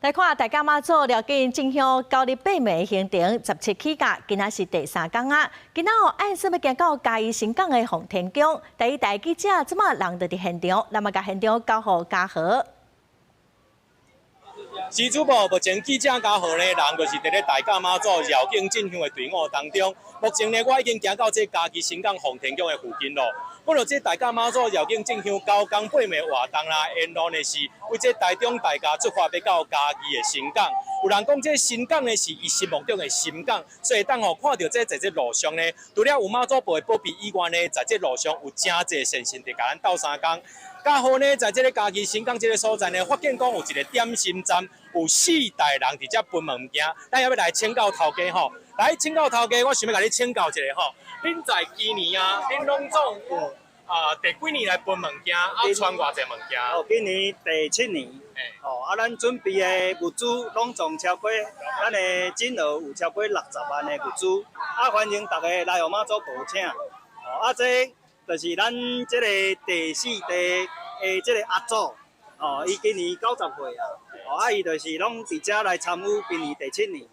來看大甲媽祖繞境進香九日八暝行程17起駕，今仔是第三工啊！今仔哦，按算欲行到嘉義新港的奉天宮，第一台記者這馬人就佇現場，咱嘛共現場交予嘉禾。是主播，目前記者嘉禾呢，人就是佇咧大甲媽祖繞境進香的隊伍當中。目前呢，我已經行到這嘉義新港奉天宮的附近咯。本來這大甲媽祖繞境進香九工八暝活動啦，沿路呢是為這台中大甲出發，欲到嘉義的新港。有人講這新港呢是伊心目中的心港，所以當吼看著這在這路上呢，除了有媽祖婆的保庇以外呢，在這路上有誠濟善信佇共咱鬥相共。剛好呢，在這个嘉義新港這个所在呢，發現講有一個點心站，有四代人佇遮分物件。咱欲來請教頭家吼，來請教頭家，我想欲共你請教一下吼。恁在今年啊，恁攏總有啊第幾年來分物件？啊，傳偌濟物件？哦，今年第七年。哦，啊，咱準備的物資攏總超過，咱的金額有超過60萬的物資。啊，歡迎大家來予媽祖婆請。哦，啊，這就是咱這个第四代的這个阿祖，哦，伊今年90歲啊，哦，啊，伊就是攏佇遮來參與今年第七年，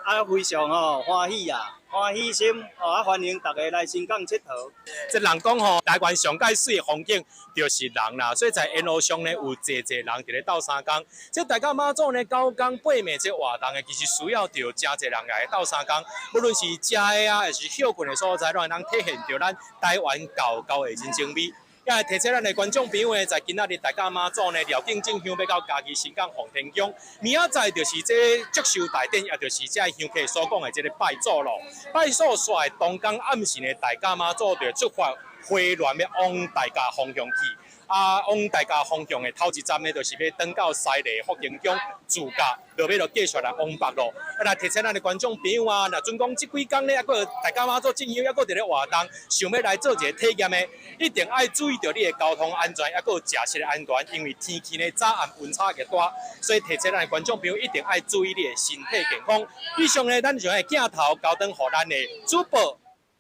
啊，非常吼歡喜啊，歡喜心，哦，啊，歡迎大家來新港𨑨迌。這人講吼，台灣上蓋媠的風景就是人啦，所以在沿路上呢，有濟濟人佇咧鬥相共。這大甲媽祖呢，九工八暝這活動呢，其實需要著誠濟人來鬥相共，無論是食的啊，抑是歇睏的所在，攏會當體現著咱台灣厚厚的人情味。也會提醒咱的觀眾朋友呢，在今仔日大甲媽祖呢繞境進香，欲到嘉義新港奉天宮，明仔載就是這祝壽大典，也就是這香客所講的這个拜祖咯。拜祖煞當工暗時呢，大甲媽祖就出發回鑾欲往大甲方向去。啊，往大甲方向的頭一站呢，就是欲轉到西麗福建宮駐駕，落尾就繼續來往北咯。啊，來提醒咱的觀眾朋友啊，若準講這幾工呢，猶閣大甲媽祖進香，猶閣佇咧活動，想欲來做一个體驗的，一定愛注意著你的交通安全，猶閣食食的安全，因為天氣呢早暗溫差極大，所以提醒咱的觀眾朋友一定愛注意你的身體健康。以上呢，咱就將鏡頭交轉予咱的主播。